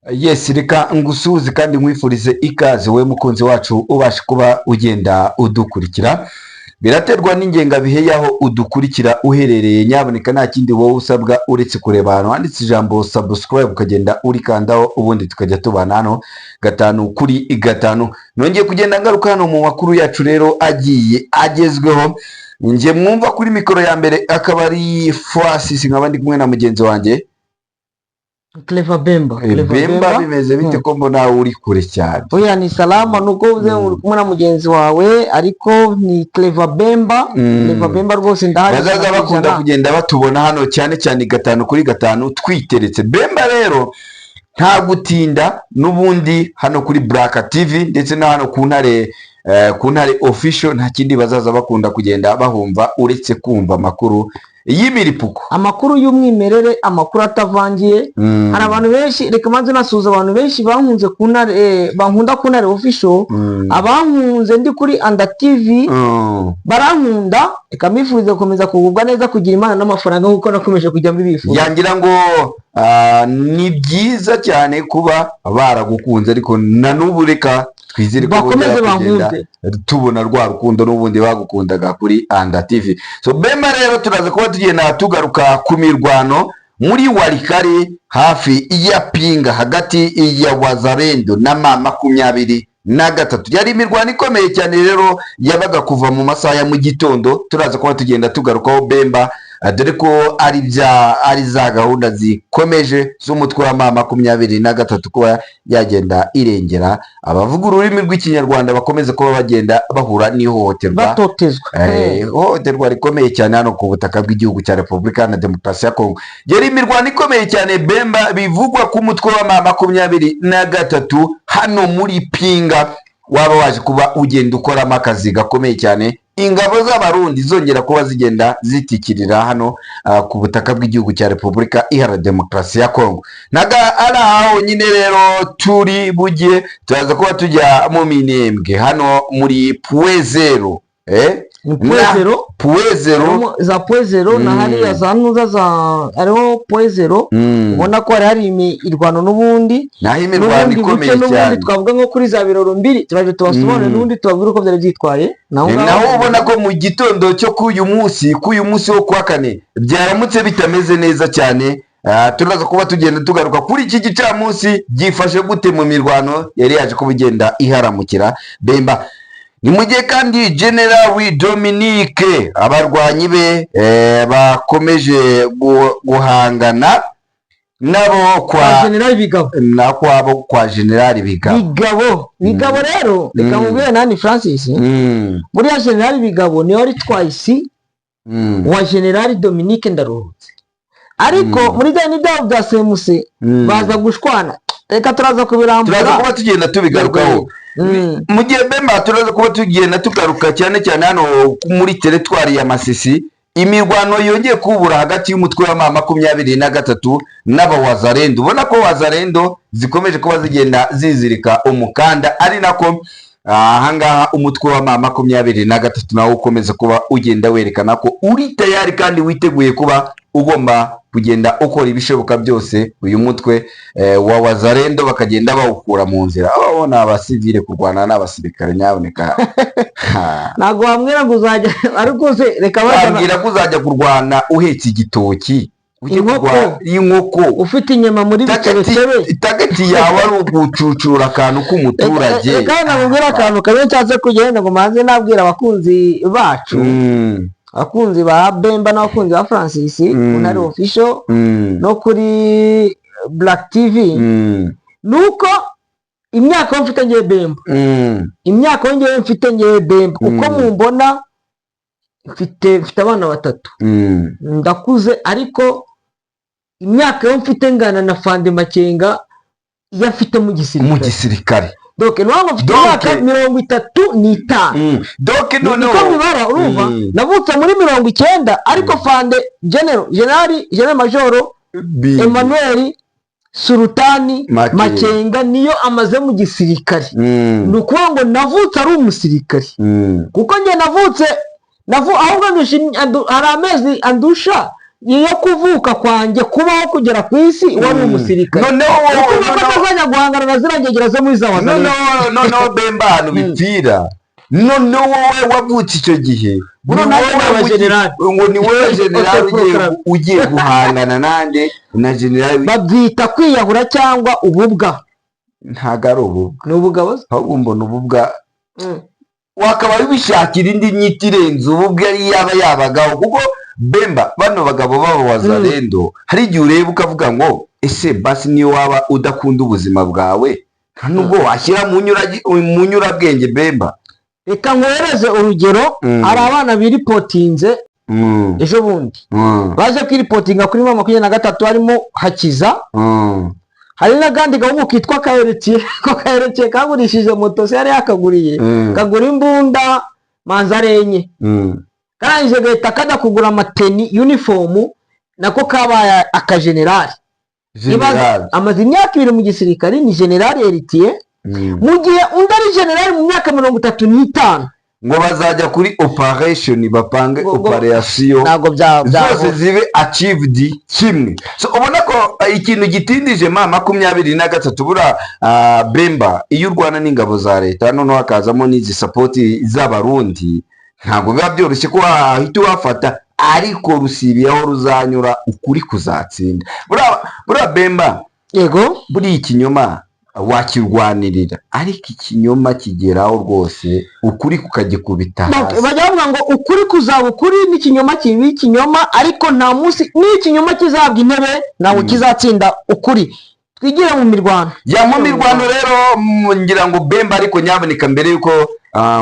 Yes, reka ngusuhuze kandi nkwifurize ikaze, wowe mukunzi wacu ubasha kuba ugenda udukurikira. Biraterwa n'ingengabihe y'aho udukurikira uherereye. Nyaboneka, nta kindi wowe usabwa uretse kureba ahantu handitse ijambo "subscribe", ukagenda urikandaho, ubundi tukajya tubana hano gatanu kuri gatanu. Nongeye kugenda ngaruka hano mu makuru yacu rero agiye agezweho. Njye mwumva kuri mikoro ya mbere akaba ari Francis, nkaba ndi kumwe na mugenzi wanjye Clever Bemba. Eh, Clever. Bemba, bimeze bite ko mbona uri kure cyane? Oya, ni salama, nubwo uze uri kumwe na mugenzi wawe, ariko ni Clever Bemba. Clever Bemba rwose ndahari. Bazaza 100%. bakunda kugenda batubona hano cyane cyane gatanu kuri gatanu twiteretse. Bemba rero, nta gutinda, n'ubundi hano kuri Black TV ndetse na hano ku Ntare, ku Ntare Official, nta kindi bazaza bakunda kugenda bahumva uretse kumva amakuru y'imiripuko. Amakuru y'umwimerere, amakuru atavangiye. Hari abantu benshi, reka maze nasuhuza abantu benshi bankunze ku Ntare, bankunda ku Ntare Official, abankunze ndi kuri Anda TV, barankunda. Reka mbifurize gukomeza kugubwa neza, kugira Imana n'amafaranga, nk'uko nakomeje kujya mbibifuza. Yangira ngo ni byiza cyane kuba baragukunze, ariko na n'ubu reka twizere ko Bakomeze bongera kugenda bankunde. tubona rwa rukundo n'ubundi bagukundaga kuri Anda TV. So Bemba rero, turaza kuba tugenda tugaruka ku mirwano muri Walikale hafi ya Pinga hagati ya Wazalendo na M23. Yari imirwano ikomeye cyane rero yabaga kuva mu masaha ya mu gitondo. Turaza kuba tugenda tugarukaho, Bemba, dore ko ari bya ari za gahunda zikomeje z'umutwe wa M23 kuba yagenda irengera abavuga ururimi rw'Ikinyarwanda bakomeza kuba bagenda bahura n'ihohoterwa, batotezwa. Ihohoterwa rikomeye cyane hano ku butaka bw'igihugu cya Repubulika Iharanira Demokarasi ya Kongo. Yari imirwano ikomeye cyane, Bemba, bivugwa ku mutwe wa M23 hano muri Pinga waba waje kuba ugenda ukoramo akazi gakomeye cyane, ingabo z'Abarundi zongera kuba zigenda zitikirira hano ku butaka bw'igihugu cya Repubulika Iharanira Demokarasi ya Kongo. Naga ari aha honyine rero turi bujye, turaza kuba tujya mu Minembwe hano muri Point Zéro, eh? Ni Point Zéro. Point Zéro. Harimo za Point Zéro na hariya za nuza za hariho Point Zéro. Ubona ko hari imirwano n'ubundi. Naho imirwano N'ubundi ikomeye buce n'ubundi cyane. Twavuga nko kuri za Biroro mbiri, turaje tubasobanurire, n'ubundi tubabwire uko byari byitwaye naho ngaho. Naho ubona ko mu gitondo cyo k'uyu munsi wo kuwa kane byaramutse bitameze neza cyane. Turaza kuba tugenda tugaruka kuri iki gicamunsi byifashe gute mu mirwano yari yaje kuba igenda iharamukira, Bemba. Ni mu gihe kandi General Dominique abarwanyi be bakomeje guhangana nabo Kwa kwa General Bigabo. Na kwabo kwa General Bigabo. Bigabo, Bigabo rero, reka mubwire nani, Francis, buriya General Bigabo niwe wari twayisi wa General Dominique Ndaruhutse, ariko muri bya n'ibyabo bya semuse baza gushwana. Reka turaza kubirambura. Turaza kuba tugenda tubigarukaho. Mu gihe, Bemba, turaza kuba tugenda tugaruka cyane cyane hano muri teritwari ya Masisi, imirwano yongeye kubura hagati y'umutwe wa M23 n'abawazarendo. Ubona ko Wazarendo zikomeje kuba zigenda zizirika umukanda, ari nako ahangaha umutwe wa M23 nawo ukomeza kuba ugenda werekana ko uri tayari kandi witeguye kuba ugomba kugenda ukora ibishoboka byose uyu mutwe wa Wazarendo bakagenda bawukura mu nzira. Abo ni abasivile kurwana n'abasirikare, nyaboneka. Ha. Ntabwo wambwira ngo uzajya, ariko se reka bajya. Bambwira ko uzajya kurwana uhetse igitoki, ujye Inkoko. kurwana inkoko, Ufite inyama muri bikerekere. Target yawe ari ugucucura akantu k'umuturage. Reka namubwira akantu kamwe nshatse kugenda ngo manze nabwira abakunzi bacu, abakunzi ba Bemba n'abakunzi ba Francis ku Ntare Official no kuri Black TV, nuko imyaka yo mfite ngewe Bemba, imyaka yo ngewe mfite ngewe Bemba, uko mumbona, mfite abana batatu, ndakuze, ariko imyaka yo mfite ngana na Fande Makenga iyo afite mu Mu gisirikare. gisirikare. Donc ni ngo mfite imyaka 35. Donc Niko noneho mibara, urumva, navutse muri 90, ariko Fande General General Majoro Emmanuel Sultani Makenga. Makenga niyo amaze mu gisirikare. Ni ukuvuga ngo navutse ari umusirikare, kuko njye navutse ahubwo hari amezi andusha. Yo kuvuka kwanjye, kubaho kugera ku isi, wari umusirikare. Noneho wowe Ukumva ko atazajya guhangana na ziriya ngegera zo muri za Wazalendo. Noneho Bemba, ahantu bipfira, noneho wowe wavutse icyo gihe, Buno ni nawe wowe waba general. Ngo ni wowe general ugiye Proclame. ugiye guhangana nande? Na general. Babyita kwiyahura cyangwa ububwa. Ntabwo ari ububwa. Ni ubugabo se? Ahubwo mbona ububwa wakabaye ubishakira indi nyito irenze ububwa yari yaba yabagaho, kuko Bemba, bano bagabo baba Wazalendo, hari igihe ureba ukavuga ngo ese basi niyo waba udakunda ubuzima bwawe, nta nubwo washyira mu nyurabwenge, Bemba. Reka nkohereze urugero. Hari abana biripotinze ejo bundi, baje kwiripotinga kuri M23, harimo Hakiza, hari n'akandi gahungu kitwa Kayerekeye. Ko Kayerekeye kagurishije moto se yari yakaguriye, kagura imbunda manzare enye, karangije gahita kajya kugura amatenue uniform, nako kabaye akajenerali. General. Amaze imyaka 2 mu gisirikare, ni generali Eritiye, mu gihe undi ari generali mu myaka 35. Ngo bazajya kuri operation, bapange operation Ntabwo bya zose zibe achieved kimwe. So ubona ko ikintu gitindije M23 buriya, Bemba, iyo urwana n'ingabo za leta, noneho hakazamo n'izi support z'Abarundi, ntabwo biba byoroshye ko wahita uhafata, ariko rusibiye aho ruzanyura, ukuri kuzatsinda. Buriya Bemba, buriya ikinyoma wakirwanirira, ariko ikinyoma kigeraho rwose ukuri kukagikubita hasi. Bajya bavuga ngo ukuri kuzaba ukuri n'ikinyoma kiba ikinyoma, ariko nta munsi n'ikinyoma kizahabwa intebe, ntabwo kizatsinda ukuri. Twigire mu mirwano. Ya, mu mirwano rero, ngira ngo Bemba, ariko nyaboneka mbere yuko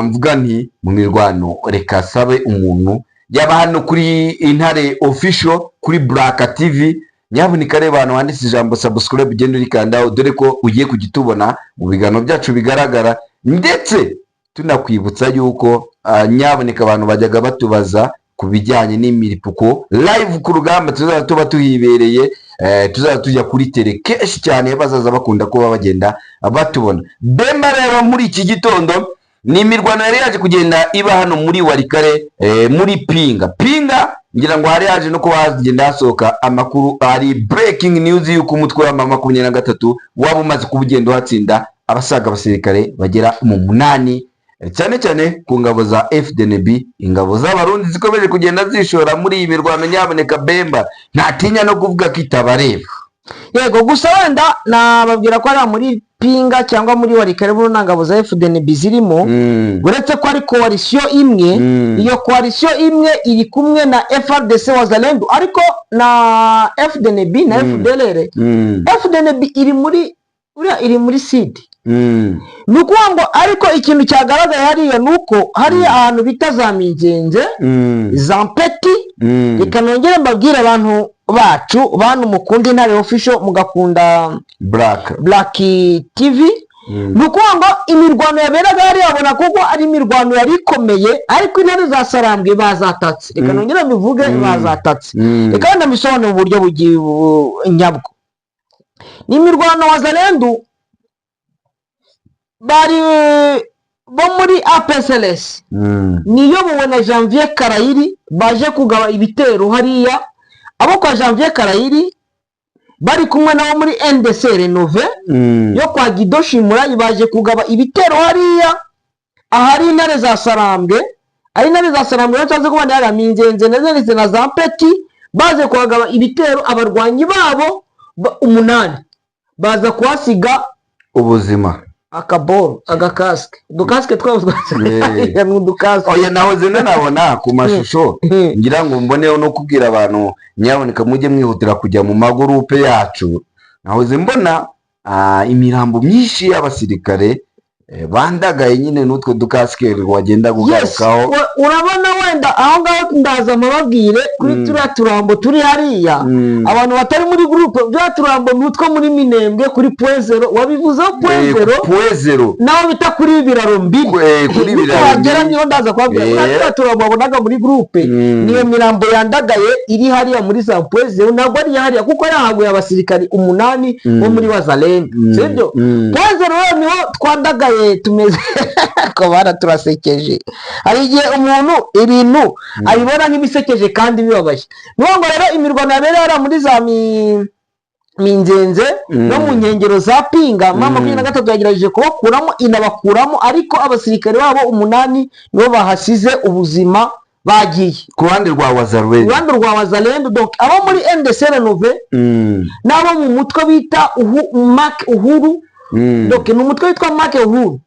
mvuga nti mu mirwano, reka sabe umuntu yaba hano kuri Intare Official, kuri Black TV, nyaboneka reba ahantu handitse ijambo subscribe, ugenda urikandaho, dore ko ugiye kujya utubona mu biganiro byacu bigaragara. Ndetse tunakwibutsa yuko nyaboneka abantu bajyaga batubaza ku bijyanye n'imiripuko live ku rugamba, tuzajya tuba tuhibereye, tuzajya tujya kuri terrain kenshi cyane, bazaza bakunda kuba bagenda batubona. Bemba, rero muri iki gitondo ni imirwano yari yaje kugenda iba hano muri Walikale, muri Pinga. Pinga ngira ngo hari haje no kuba hagenda hasohoka amakuru, ari breaking news, y'uko umutwe wa M23 waba umaze kuba ugenda uhatsinda abasaga abasirikare bagera mu 8, cyane cyane ku ngabo za FDNB, ingabo z'Abarundi zikomeje kugenda zishora muri iyi mirwano. Nyaboneka Bemba, ntatinya no kuvuga ko itabareba. Yego, gusa wenda nababwira ko hariya muri Pinga cyangwa muri Walikale buno nta ngabo za FDNB zirimo, uretse ko ari coalition imwe. Iyo coalition imwe iri kumwe na FARDC, Wazalendo, ariko na FDNB na FDLR. FDNB iri muri uriya, iri muri sud. Ni ukuvuga ngo ariko ikintu cyagaragaye hariya ni uko hariya ahantu bita za Minzenze, za Mpeti. Reka nongere mbabwire abantu bacu, bantu mukunda Intare Official, mugakunda Black Black TV, ni ukuvuga ngo imirwano yaberaga hariya babona kuko ari imirwano yari ikomeye, ariko intare za Sarambwe bazatatse. Reka nongere mbivuge, bazatatse. Reka wenda mbisobanure mu buryo bugiye nyabwo. Ni imirwano Wazalendu bari bo muri APCLS, niyobowe na Janvier Karayiri, baje kugaba ibitero hariya. Abo kwa Janvier Karayiri bari kumwe nabo muri NDC Rénové yo kwa Gido Shimurayi, baje kugaba ibitero hariya ahari intare za Sarambwe, ari intare za Sarambwe rero cyangwa kuba hariya Minzenze ndetse na za Peti. Baje kuhagaba ibitero, abarwanyi babo 8 baza kuhasiga ubuzima. Akaboro, agakasike, udukasike twabo ni udukasike. Oya, nahoze nanabona ku mashusho. Ngira ngo mboneho no kubwira abantu, nyaboneka mujye mwihutira kujya mu magurupe yacu. Nahoze mbona imirambo myinshi y'abasirikare bandagaye nyine n'utwo dukasike wagenda kugarukaho. Urabona wenda aho ngaho ndaza mbababwire kuri turiya turambo turi hariya. Abantu batari muri groupe, turiya turambo ni utwo muri Minembwe kuri Point Zéro, wabivuzeho, Point Zéro. Point Zéro. Naho bita kuri Biraro Mbiri. Kuri Biraro Nituhagera Mbiri. niho ndaza kubabwira. Turiya turambo wabonaga muri groupe, niyo mirambo yandagaye iri hariya muri za Point Zéro. Ntabwo ari hariya kuko hariya haguye abasirikari 8 bo muri Wazalendo, sibyo? Point Zéro rero niho twandagaye. Tumeze ko bara turasekeje. Hari igihe umuntu ibintu abibona nk'ibisekeje kandi bibabaje. Ni ngo rero imirwano yabereye hariya muri za Minzenze no mu nkengero za Pinga, M23 yagerageje kubakuramo, inabakuramo, ariko abasirikare babo 8 nibo bahasize ubuzima, bagiye. Ku ruhande rwa Wazalendo. Uruhande rwa Wazalendo, donc abo muri NDC Renouvelé n'abo mu mutwe bita Mak Uhuru. Donc ni umutwe witwa Mak Uhuru,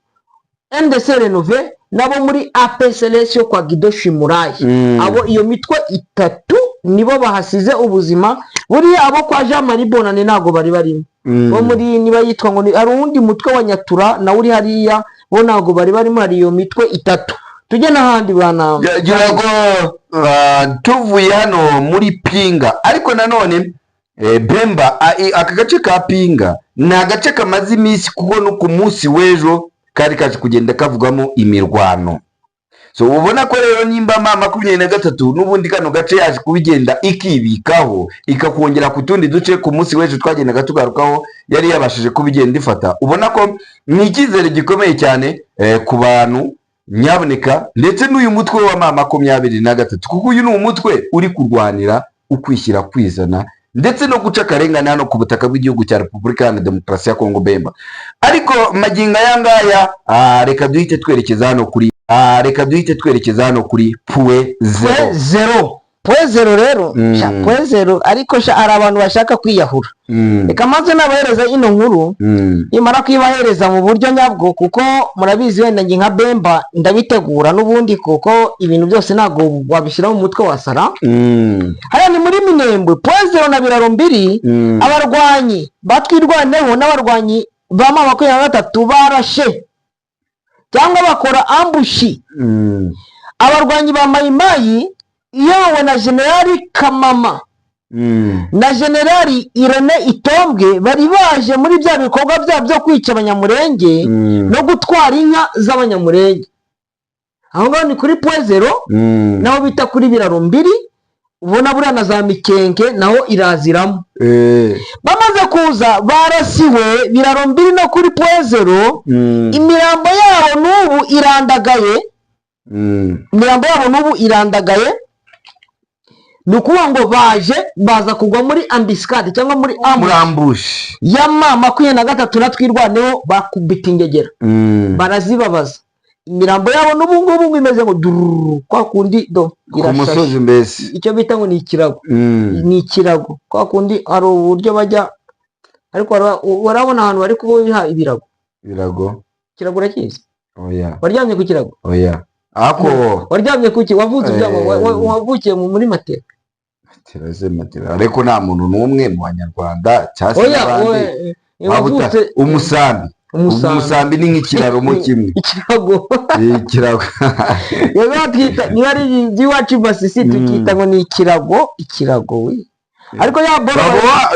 NDC Renouvelé, n'abo muri APCLS yo kwa Guido Shimurayi. Abo iyo mitwe itatu nibo bahasize ubuzima. Buriya abo kwa Jean Marie Bonane ntabwo bari barimo. Bo muri, niba yitwa ngo hari uwundi mutwe wa Nyatura nawe uri hariya, bo ntabwo bari barimo. Hari iyo mitwe itatu. Tujye n'ahandi bana. Gira ngo tuvuye hano muri Pinga, ariko nanone Bemba, aka gace ka Pinga ni agace kamaze iminsi, kuko no ku munsi w'ejo kari kaje kugenda kavugwamo imirwano. So ubona ko rero nimba M23 n'ubundi kano gace yaje kubigenda ikibikaho, ikakongera ku tundi duce ku munsi w'ejo twagendaga tugarukaho yari yabashije kubigenda ifata, ubona ko ni icyizere gikomeye cyane ku bantu nyaboneka, ndetse n'uyu mutwe wa M23, kuko uyu ni umutwe uri kurwanira ukwishyira kwizana ndetse no guca akarengane hano ku butaka bw'igihugu cya Repubulika Iharanira Demokarasi ya Kongo, Bemba. Ariko magingo aya ngaya, reka duhite twerekeza hano kuri Point Zéro. Point Zéro, Point Zéro rero. Sha, Point Zéro, ariko sha hari abantu bashaka kwiyahura. Reka maze nabahereza ino nkuru. Nimara kuyibahereza mu buryo nyabwo, kuko murabizi wenda njye nka Bemba ndabitegura n'ubundi, kuko ibintu byose ntabwo wabishyira mu mutwe wa sara. Hariya ni muri Minembwe, Point Zéro na Biraro Mbiri. Abarwanyi batwirwaneho n'abarwanyi ba M23 barashe cyangwa bakora ambush abarwanyi ba Mayimayi iyobowe na Generali Kamama na Generali Irene Itombwe, bari baje muri bya bikorwa byabo byo kwica Abanyamurenge no gutwara inka z'Abanyamurenge. Aho ngaho ni kuri Point Zéro, naho bita kuri Biraro Mbiri. Ubona buriya na za Mikenke naho iraziramo. Bamaze kuza barasiwe Biraro Mbiri no kuri Point Zéro. Imirambo yabo n'ubu irandagaye. Imirambo yabo n'ubu irandagaye. Ni ukuvuga ngo baje baza kugwa muri embuscade cyangwa muri muri ambush ambush ya M23 na Twirwaneho, bakubita ingegera, barazibabaza. Imirambo yabo n'ubu ngubu ngo imeze ngo dururu kwa kundi do ku irashashe. Musozi mbese. Icyo bita ngo ni ikirago. Ni ikirago kwa kundi hari uburyo bajya, ariko warabona ahantu bari kuboha ibirago. Birago. Ikirago urakizi? Oya. Waryamye ku kirago? Oya, ako. Waryamye ku ki? Wavutse uryama? Wavukiye muri matera? Matera matera, ariko nta muntu n'umwe mu Banyarwanda cyangwa se Oya. n'abandi waba Wavutse umusambi. Umusambi. Umusambi ni nk'ikiraro mo kimwe. Ikirago. Ikirago. Rero batwita, niba ari iby'iwacu i Masisi, tukita ngo ni ikirago, ikirago we, ariko ya boro.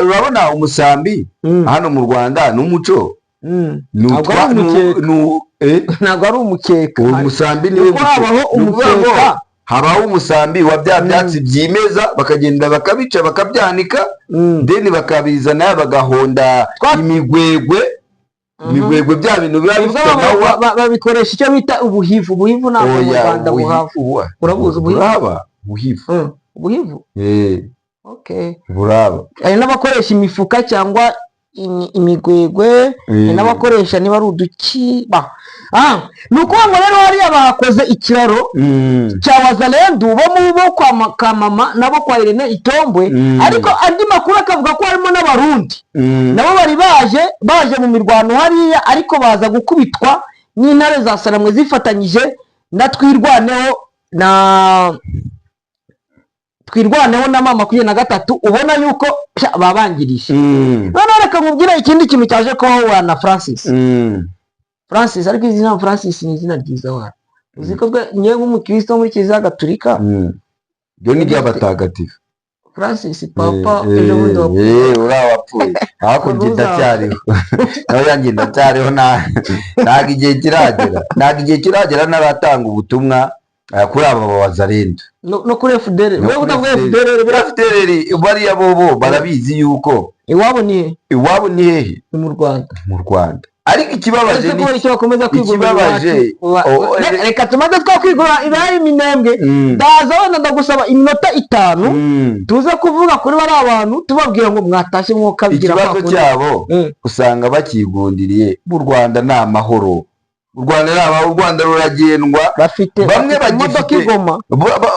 Urabona umusambi hano mu Rwanda ni umuco. Ni Ntabwo ari umukeka. Ntabwo ari umukeka. Uwo musambi niwe Kuko habaho muco. Ni ukuvuga ngo umukeka. Habaho umusambi wa bya byatsi byimeza, bakagenda bakabica, bakabyanika, then bakabizana bagahonda imigwegwe. Imigwegwe, bya bintu biba bifite amahwa. Babikoresha icyo bita ubuhivu. Ubuhivu ntabwo mu Oya, Rwanda buhava. Urabuzi ubuhivu? Buraba ubuhivu. Ubuhivu. Eh, Okay. buraba. Hari n'abakoresha imifuka cyangwa imigwegwe, hari n'abakoresha niba ari uduki ba. Ni ukuvuga ngo rero hariya bakoze ikiraro cya Wazalendu bo mu bo kwa Kamama nabo kwa Irene Itombwe. Ariko andi makuru akavuga ko harimo n'Abarundi, nabo bari baje mu mirwano hariya, ariko baza gukubitwa n'intare za Saramwe zifatanyije na Twirwaneho, na Twirwaneho na M23. Ubona yuko pya, babangirije. Noneho reka nkubwire ikindi kintu cyaje kubaho wa na Francis. Francis, ariko izina Francis ni izina ryiza wa. Uzi ko ngewe nk'umukristo wo muri Kiliziya Gatulika, Ryo ni iry'abatagatifu. Francis papa ejo bundi wapfuye. Uriya wapfuye, ariko njye Uruza. ndacyariho, nawe yanjye ndacyariho. Ntabwo igihe kiragera, ntabwo igihe kiragera naratanga ubutumwa kuri aba Wazalendo. No kuri FDR. No Wewe kuri utavuga FDR. FDR FDR bariya bobo barabizi yuko Iwabo ni he? Iwabo ni hehe? Ni mu Rwanda. Mu Rwanda. Ariko ikibabaje Ese ni kubera icyo bakomeza kwigurira ikibabaje iwacu? Reka tumaze twakwigura ibihari Minembwe. Ndaza wenda ndagusaba iminota 5 tuze kuvuga kuri bariya bantu, tubabwira ngo mwatashye mwokabigira. Ikibazo cyabo usanga bakigundiriye mu Rwanda ni amahoro, u Rwanda ni amahoro, u Rwanda ruragendwa. Bafite Bamwe bafite imodoka bagifite i Goma.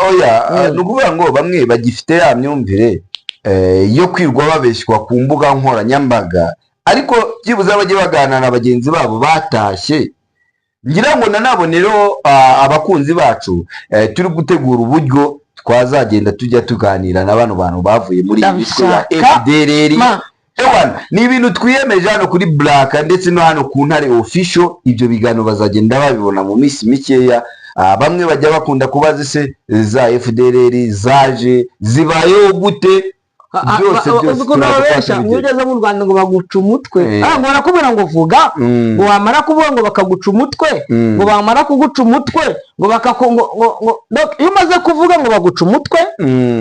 Oya, ni ukuvuga ngo bamwe bagifite ya myumvire yo kwirwa babeshywa ku mbuga nkoranyambaga, ariko byibuze bajye baganira na bagenzi babo batashye. Ngira ngo nanabonereho abakunzi bacu, turi gutegura uburyo twazagenda tujya tuganira na bano bantu bavuye muri iyi mitwe ya Ndabishaka. FDLR. Ma. Ewana, ni ibintu twiyemeje hano kuri Black ndetse no hano ku Ntare Official. Ibyo biganiro bazagenda babibona mu minsi mikeya. Bamwe bajya bakunda kubaza: ese za FDLR zaje zibayeho gute? Byose byose Uzi ukuntu turaza kuba babesha? Ngo iyo tubigera. ugeze mu Rwanda ngo baguca umutwe. Ngo barakubwira ngo vuga, ngo wamara kuvuga ngo bakaguca umutwe, ngo bamara kuguca umutwe ngo bakaku ngo donc iyo umaze kuvuga ngo baguca umutwe,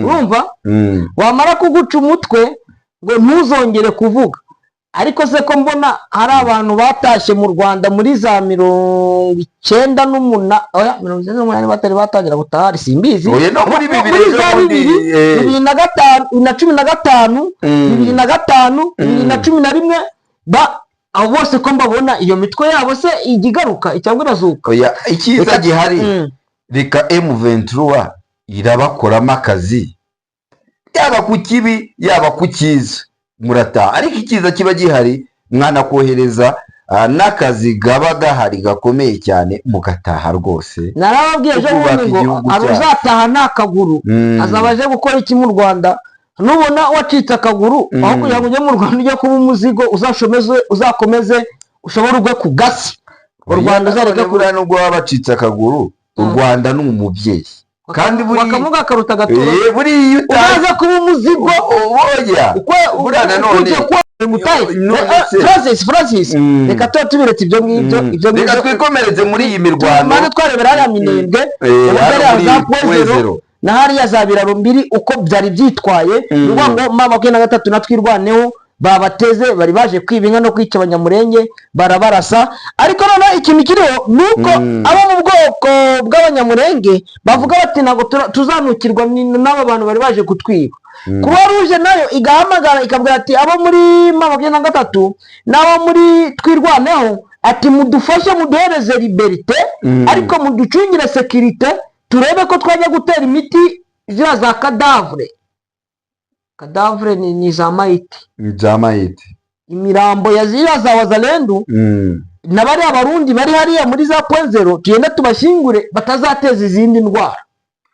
urumva, wamara kuguca umutwe ngo ntuzongere kuvuga. Ariko se ko mbona hari abantu batashye mu Rwanda muri za 98, oya, 98 batari batangira gutaha, simbizi. Oya, no muri 2000 Muri za ejo bundi, 2000, 2005, 2015, 2005, 2011, ba abo bose ko mbabona, iyo mitwe yabo se ijya igaruka cyangwa irazuka? Oya, icyiza gihari, reka M23 irabakoramo akazi, yaba ku kibi yaba ku cyiza murataha. Ariko icyiza kiba gihari, mwanakohereza n'akazi gaba gahari gakomeye cyane, mugataha rwose. Narababwiye ejo Kubaka bundi ngo igihugu hari cyacu. uzataha nta kaguru, azaba aje gukora iki mu Rwanda? Nubona wacitse akaguru, aho kugira ngo ujye mu Rwanda ujye kuba umuzigo, uzashomeze, uzakomeze ushobore ugwe ku gasi u Rwanda uzareke. Buriya nubwo baba bacitse akaguru, u Rwanda ni umubyeyi kandi buriya Bakamuga karuta agaturo. Buriya iyo utazi Uzaza kuba umuzigo. Oya, Uko buriya nanone ujya kuba mutayi. None Francis, Francis, reka tuba tubiretse ibyo ngibyo, ibyo Reka ngibyo. twikomereze muri iyi mirwano. Tumaze twarebera hariya Minembwe, Eh, uburyo hano hariya muri za Point Zero Point Zero. na hariya za Biraro Mbiri uko byari byitwaye. Ni ukuvuga ngo M23 na Twirwaneho babateze, bari baje kwiba inka no kwica Abanyamurenge, barabarasa. Ariko noneho ikintu kiriho ni uko abo mu bwoko bw'Abanyamurenge bavuga bati: "Ntabwo tuzanukirwa n'aba bantu bari baje kutwiba." Croix Rouge nayo igahamagara ikabwira ati abo muri M23 n'abo muri Twirwaneho, ati: "Mudufashe muduhereze liberté, ariko muducungire sécurité, turebe ko twajya gutera imiti ziriya za cadavre." Cadavre ni za mayiti. Bya mayiti. Imirambo ya ziriya za Wazalendu na bariya Barundi bari hariya muri za Point Zero, tugenda tubashyingure batazateza izindi ndwara.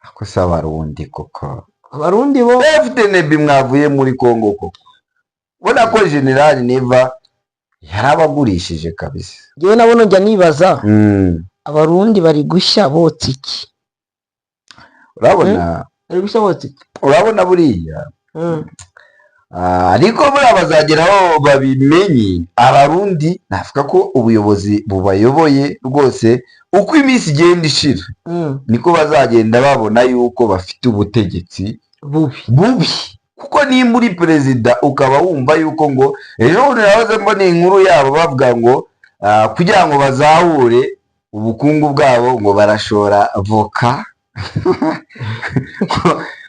Ako si Abarundi koko? Abarundi bo FDNB mwavuye muri Congo koko? Ubona ko General Neva yarabagurishije kabisa. Ngewe nabona njya nibaza, Abarundi bari gushya botsa iki? Urabona, Bari gushya botsa iki? urabona buriya, ariko buriya bazageraho babimenye. Abarundi navuga ko ubuyobozi bubayoboye rwose, uko iminsi igenda ishira niko bazagenda babona yuko bafite ubutegetsi bubi. Bubi, kuko nimba uri perezida ukaba wumva yuko ngo ejo bundi nahoze mbona inkuru yabo bavuga ngo kugira ngo bazahure ubukungu bwabo ngo barashora voka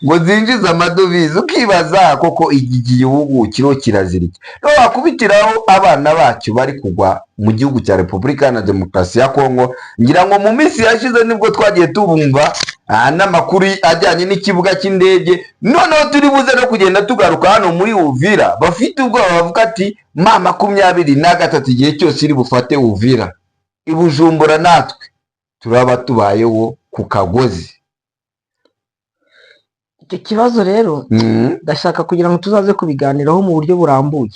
ngo zinjize amadovize. Ukibaza koko iki gihugu kiriho kirazira iki? No wakubitiraho abana bacyo bari kugwa mu gihugu cya Repubulika Iharanira Demokarasi ya Kongo. Ngira ngo mu minsi yashize nibwo twagiye tubumva n'amakuru ajyanye n'ikibuga cy'indege. Noneho turi buze no kugenda tugaruka hano muri Uvira, bafite ubwoba, bavuga ati M23 igihe cyose iri bufate Uvira, i Bujumbura natwe turaba tubayeho ku kagozi. Icyo kibazo rero ndashaka kugira ngo tuzaze kubiganiraho mu buryo burambuye,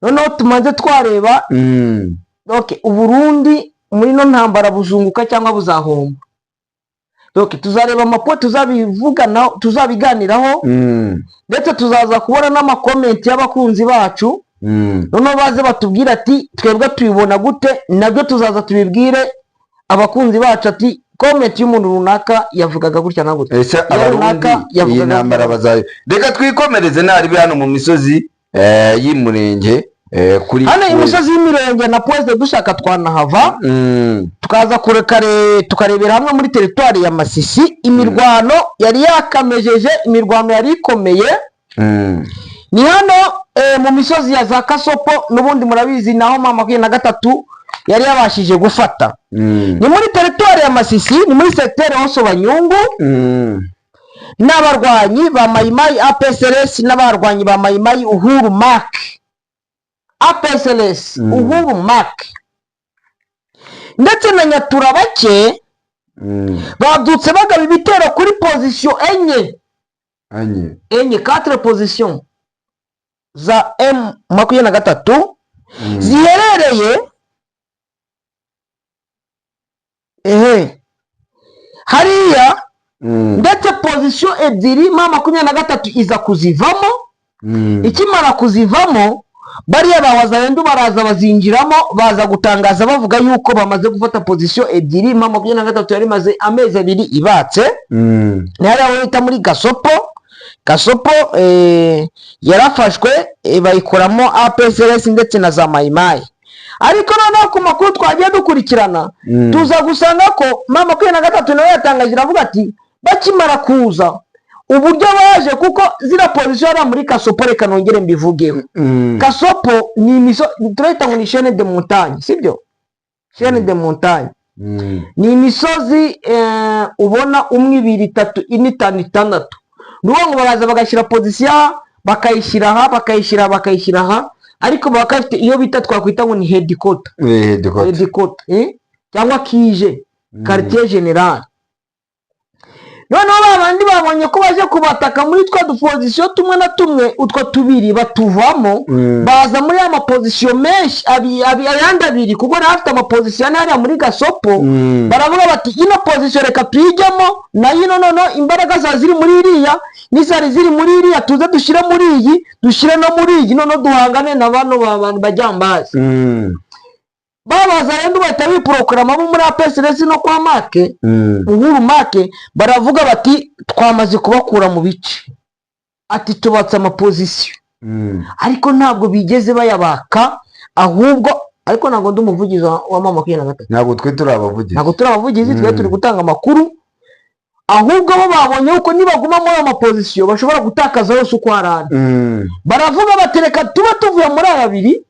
noneho tumaze twareba okay, Uburundi muri ino ntambara buzunguka cyangwa buzahomba? Okay, tuzareba amapo, tuzabivuganaho, tuzabiganiraho, ndetse tuzaza kubona n'ama comments y'abakunzi bacu. Noneho baze batubwire ati: "Twebwe tubibona gute?" Nabyo tuzaza tubibwire abakunzi bacu, ati: "Comment y'umuntu runaka yavugaga gutya na gutya." Ese Iyo Abarundi runaka iyi yavugaga ntambara gutya. bazayo? Reka twikomereze ntaribe hano mu misozi y'Umurenge. Kuri Hano imisozi y'Imirenge na Poste, dushaka twanahava, tukaza kure tukarebera hamwe muri teritwari ya Masisi imirwano yari yakamejeje, imirwano yari ikomeye. Ni hano mu misozi ya za Kasopo, n'ubundi murabizi naho M23 yari yabashije gufata. Ni muri teritwari ya Masisi, ni muri secteur Haut Banyungu. N'abarwanyi ba Mayimayi APCLS n'abarwanyi ba Mayimayi Uhuru Mark APCLS, Uhuru Mark ndetse na Nyatura bake babyutse bagaba ibitero kuri position enye. Enye. Enye, quatre position za M23 ziherereye ehe hariya, ndetse position ebyiri M23 iza kuzivamo. Ikimara kuzivamo, bariya ba Wazalendo baraza bazinjiramo, baza gutangaza bavuga yuko bamaze gufata position ebyiri M23 yari imaze amezi 2 ibatse. Ni hariya aho bita muri Gasopo. Gasopo yarafashwe, bayikoramo APCLS ndetse na za Mayimayi. Ariko noneho ku makuru twagiye dukurikirana, tuza gusanga ko M23 nawe yatangaje, iravuga ati bakimara kuza, uburyo baje, kuko ziriya position hariya muri Kasopo, reka nongere mbivugeho. Kasopo ni imiso turahita ngo ni chaîne de montagne, sibyo? Chaîne de montagne ni imisozi ubona umwe, ibiri, itatu, ine, itanu, itandatu. Ni ukuvuga ngo baraza bagashyira position aha, bakayishyira aha, bakayishyira aha, bakayishyira aha, ariko baba bafite iyo bita, twakwita ngo ni headquarter. Headquarter. Headquarter cyangwa QG, quartier général. Noneho ba bandi babonye ko baje kubataka muri twa duposition tumwe na tumwe, utwo tubiri batuvamo, baza muri ya maposition menshi ayandi abiri, kuko nawe afite amaposition ane hariya muri Gasopo. Baravuga bati ino position reka tuyijyemo nayo ino, noneho imbaraga za ziri muri iriya n'izari ziri muri iriya tuze dushyire muri iyi, dushyire no muri iyi, noneho duhangane na bano bantu bajyambazi. Babaza rero, bahita biporokarama bo muri APCLS no kwa Make Uhuru Make, baravuga bati twamaze kubakura mu bice, ati tubatse amaposition, ariko ntabwo bigeze bayabaka ahubwo. Ariko ntabwo ndi umuvugizi wa M23. Ntabwo twe turi abavugizi. Ntabwo turi abavugizi, twe turi gutanga amakuru. Ahubwo bo babonye yuko nibaguma muri ayo maposition bashobora gutakaza yose uko ari ane. Baravuga bati reka tuba tuvuye muri aya abiri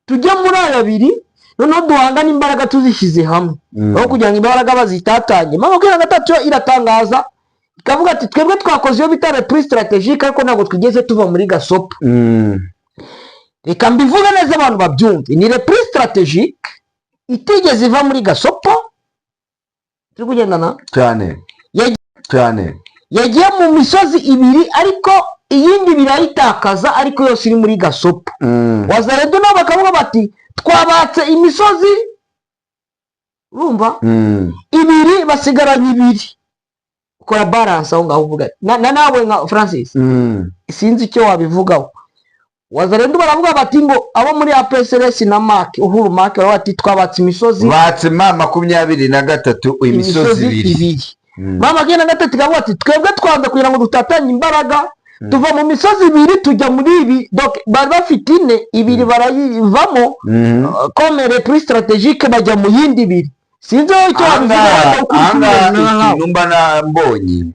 tujye muri aya abiri, noneho duhangane imbaraga tuzishyize hamwe, aho kugira ngo imbaraga bazitatanye. M23 yo iratangaza ikavuga ati twebwe twakoze iyo bita repli stratégique, ariko ntabwo twigeze tuva muri Gasopo. Reka mbivuge neza abantu babyumve: ni repli stratégique itigeze iva muri Gasopo. Turi kugendana? Cyane. Cyane. Yagiye mu misozi ibiri, ariko iyindi ibiri irayitakaza, ariko yose iri muri Gasopo. Wazalendo nabo bakavuga bati twabatse imisozi, urumva, ibiri, basigaranye ibiri. Ukora balance aho ngaho, uvuga na nawe nka Francis, sinzi icyo wabivugaho. Wazalendo baravuga bati ngo abo muri APCLS na Mak Uhuru Mak baravuga bati twabatse imisozi. Batse M23 imisozi ibiri. Ibiri. M23 ikavuga ati twebwe twanze kugira ngo dutatanye imbaraga, tuva mu misozi ibiri tujya muri ibi. Donc bari bafite ine, ibiri barayivamo comme repli stratégique, bajya mu yindi ibiri. Sinzi wowe icyo wabivugaho. Ahangaha ukurikije ahangaha nawe. ikintu mba mbonye,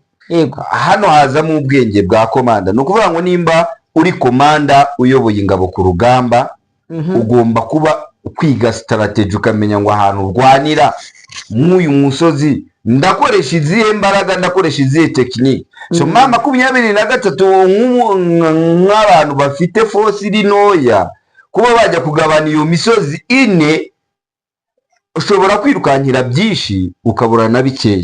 hano hazamo ubwenge bwa komanda. Ni ukuvuga ngo nimba uri komanda uyoboye ingabo ku rugamba, ugomba kuba kwiga strategy, ukamenya ngo ahantu urwanira nk'uyu musozi ndakoresha izihe mbaraga, ndakoresha izihe technique. So M23 nk'abantu bafite force iri ntoya, kuba bajya kugabana iyo misozi ine, ushobora kwirukankira byinshi ukabura na bikeya.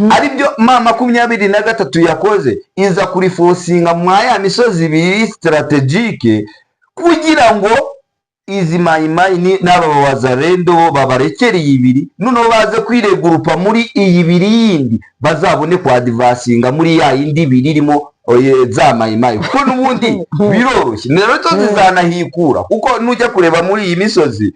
Aribyo M23 yakoze, iza kurifosinga mwa ya misozi ibiri stratégique kugira ngo izi Mayimayi n'aba Wazalendo babarekereye ibiri, noneho baze kwiregurupa muri iyi ibiri yindi, bazabone kwadvancinga muri ya yindi ibiri irimo za Mayimayi, kuko n'ubundi biroroshye rero zo zizanahikura, kuko nujya kureba muri iyi misozi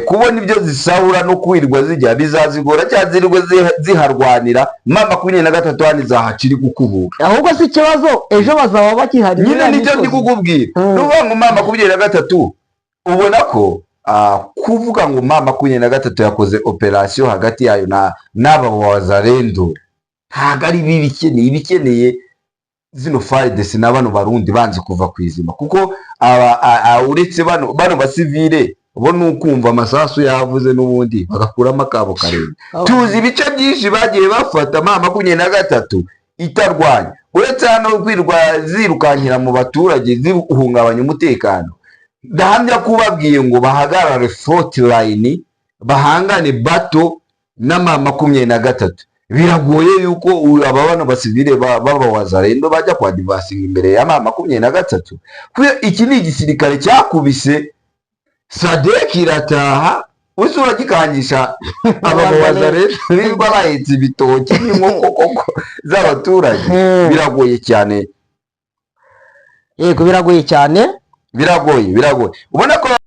kubona ibyo zisahura no kwirirwa zijya bizazigora, cyangwa zirirwe ziharwanira. M23 hano izahaca iri gukubura. Ahubwo si ikibazo, ejo bazaba bakihari Nyine muri ya nicyo ndi misozi. kukubwira. Ni ukuvuga ngo M23 Ubona ko kuvuga ngo M23 yakoze operasiyo hagati yayo na n'aba Wazalendo ntabwo ari bibi. Ikeneye, ibikeneye zino FARDC na bano Barundi banze kuva ku izima, kuko aba uretse bano basivile bo ni ukumva amasasu yavuze n'ubundi bagakuramo akabo karenge. Tuzi ibice byinshi bagiye bafata M23 itarwanya, uretse hano kwirwa zirukankira mu baturage zihungabanya umutekano. Ndahamya ko ubabwiye ngo bahagarare front line, bahangane bato na M23, biragoye yuko aba bano basivile b'aba Wazalendo bajya kwa advancinga imbere ya M23, kuko iki ni igisirikare cyakubise SADC irataha. Uzi uragikangisha aba Wazalendo birirwa bahetse ibitoki n'inkoko koko z'abaturage? Biragoye cyane. Yego, biragoye cyane. Biragoye, biragoye, ubona ko